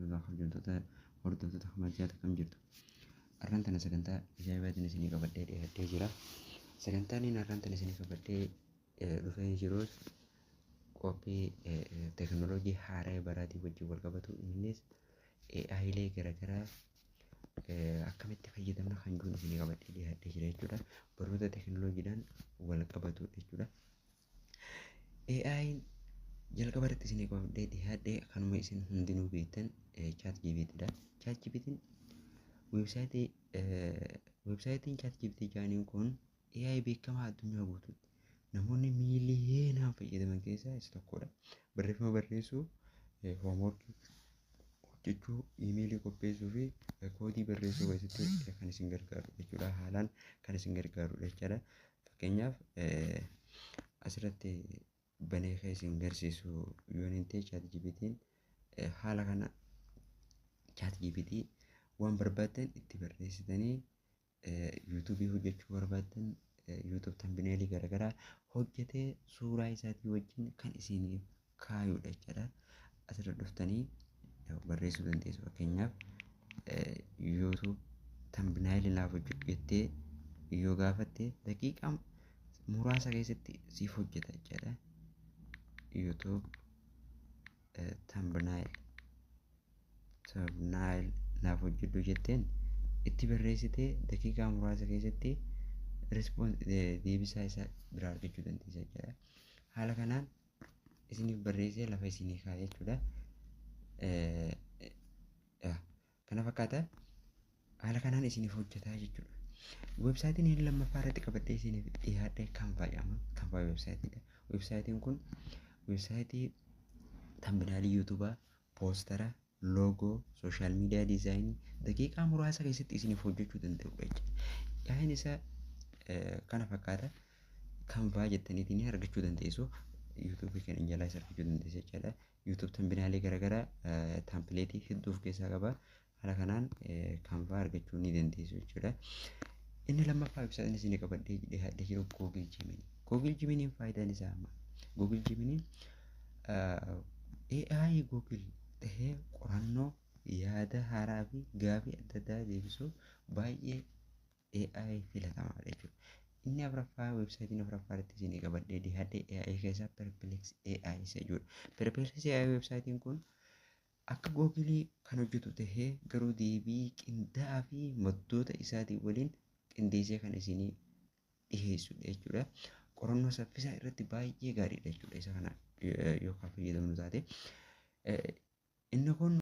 Kabajamtoota hordoftoota kabajaa, akkam jirtu? Har'aan tana sagantaa ajaa'ibaatiin isinii qabadhee dhiyaadhee jira. Sagantaan inni har'aan tana isinii qabadhee dhufee jirus qophii teekinooloojii haaraa baraatii wajjin wal qabatu, innis AI'lee garaagaraa akkamitti fayyadamna kan jiru isinii qabadhee dhiyaadhee jira jechuudha. Barnoota teekinooloojiidhaan wal qabatu jechuudha. AI'n jalqaba irratti isinii qabadhee dhiyaadhee kanuma isin hundinuu beektan ChatGPTdha. ChatGPT'n weebsaayitiin ChatGPT jedhaniin kun AI beekamaa addunyaa guutuutti namoonni miiliyoonaan fayyadaman keessaa isa tokkodha. Barreeffama barreessuu, hoomworkii hojjechuu, iimeelii qopheessuu fi koodii barreessuu keessatti kan isin gargaaru jechuudha. Haalaan kan isin gargaaru jechuudha. Fakkeenyaaf, asirratti banee kan isin garsiisu yoo inni ta'e, ChatGPT'n haala kana ChatGPT waan barbaaddan itti barreessitanii, yuutuubii hojjechuu barbaaddan YouTube thumbnailii garaagaraa hojjetee suuraa isaatii wajjin kan isiniif kaayudha jechuudha. Asirra dhuftanii barreessuu dandeessu. Fakkeenyaaf, "YouTube thumbnailii naaf hojjedhu" jettee yoo gaafatte, daqiiqaa muraasa keessatti siif hojjeta jechuudha. "YouTube thumbnail naaf hojjedhu" jetteen itti barreessitee, daqiiqaa muraasa keessatti deebisaa isaa biraa argachuu dandeessa jechuudha. Haala kanaan isiniif barreessee lafa isinii kaa'e jechuudha. Kana fakkaata, haala kanaan isiniif hojjetaa jechuudha. Weebsaayitiin inni lammaffaa irratti qabadhee isiniif dhiyaadhe Canva jedhama. Canva weebsaayitiidha. Weebsaayitiin kun weebsaayitii thumbnailii yuutuubaa, poostara, loogoo, social media designii daqiiqaa muraasa keessatti isiniif hojjechuu danda'udha jechuudha. Yaa'in isaa kana fakkaata. Canva jettaniitiin argachuu dandeessu. Yuutuubii kana jalaa isa argachuu dandeessu jechaadha. YouTube thumbnailee garaagaraa, templateii hedduu of keessaa qaba. Haala kanaan Canva argachuu ni dandeessu jechuudha. Inni lammaffaa ibsaan isin qabadhee dhiyaadhee jiru Google Gemini. Google Geminiin faayidaan isaa maali? Google Geminiin AI Google tahee qorannoo, yaada haaraa fi gaafii adda addaa deebisuuf baay'ee AI filatamaadha jechuudha. Inni afuraffaa, weebsaayitiin afuraffaa irratti isin qabadhee dhiyaadhe AI keessaa Perplexity AI isa jechuudha. Perplexity AI weebsaayitiin kun akka Googilii kan hojjetu tahee, garuu deebii qindaa'aa fi maddoota isaatii waliin qindeessee kan isinii dhiyeessudha jechuudha. Qorannoo saffisaa irratti baay'ee gaariidha jechuudha isa kana yookaan fayyadamnu taate. Inni kun